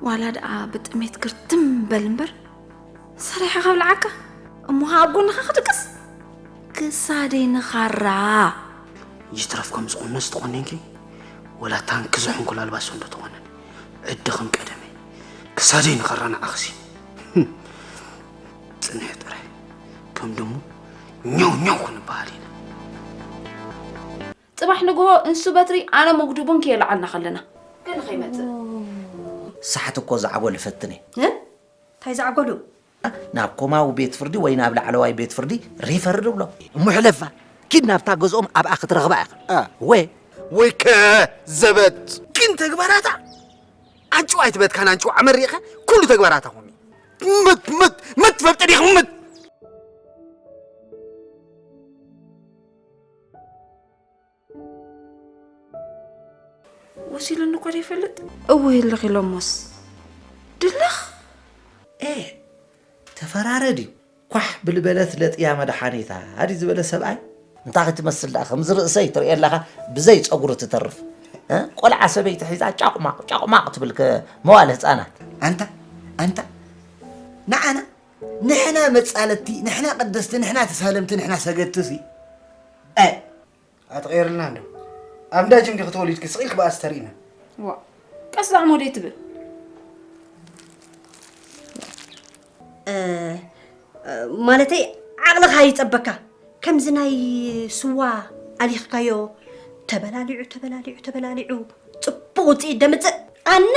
ዋላ ደኣ ብጥሜት ክርትም በል እምበር፣ ሰሪሐ ከብልዓካ፣ እሞ ኣብ ጎንኻ ክድቅስ፣ ክሳደይ ንኻራ። ይትረፍ ከም ዝኾነ ዝተቖነንኪ፣ ወላ ታንኪ ዝሕንኩል ኣልባሶ እንዶ ተኾነን፣ ዕድኽን ቀደመይ፣ ክሳደይ ንኻራ ንዓኽሲ። ጽንሒ ጥራይ፣ ከም ድሙ ኛው ኛው ክንበሃል ኢና። ጽባሕ ንግሆ እንሱ በትሪ ኣነ መጉድቡን ከየለዓልና ከለና፣ ገለ ከይመጽእ። ሳሕቲ እኮ ዝዓጎል ይፈትን እየ። እ? እንታይ ዝዓጎሉ? ናብ ኮማዊ ቤት ፍርዲ ወይ ናብ ላዕለዋይ ቤት ፍርዲ ሪፈር ንብሎ። እሞ ሕለፋ፣ ኪድ ናብታ ገዝኦም ኣብኣ ክትረኽባ ኢኻ። አ። ወይ ወይ ከ ዘበት ግን ተግባራታ ኣንጭዋ ኣይትበትካን፣ ኣንጭዋ ኣመሪኻ ኩሉ ተግባራታ ኾሚ። ምት ምት ምት ትፈልጥ ዲኻ ምት። ወሲሉኒ እኮ ዘይፈልጥ። እወ ይልኽ ኢሎሞስ ድልኽ። ኤ፣ ተፈራረድ እዩ። ኳሕ ብልበለት ለጥያ መድሓኒታ ኣዲ ዝበለ ሰብኣይ። እንታይ ክትመስል ደኣ፣ ከምዚ ርእሰይ ትርእየ ኣለኻ፣ ብዘይ ጸጉሪ ትተርፍ። እ? ቆልዓ ሰበይቲ ሒዛ ጫቑማቕ፣ ጫቑማቕ ትብል ከ መዋለ ህጻናት። ኣንታ፣ ኣንታ፣ ንዓና፣ ንሕና መጻለቲ፣ ንሕና ቀደስቲ፣ ንሕና ተሳለምቲ፣ ንሕና ሰገድቲ ሲ። እ። ኣትቐይርልና እንዶ። ኣብ እንዳ ጅም ዲኺ ተወሊድኪ? ስቕ ኢልኪ ብኣስ ተሪእና። ዋ፣ ቀስ ደኣ ሞዴ ትብል። እ፣ እ፣ ማለተይ ዓቕልኻ ይጸበካ። ከምዚ ናይ ስዋ ኣሊኽካዮ፣ ተበላሊዑ፣ ተበላሊዑ፣ ተበላሊዑ፣ ጽቡቕ ውጽኢት ደምጽእ። ኣነ!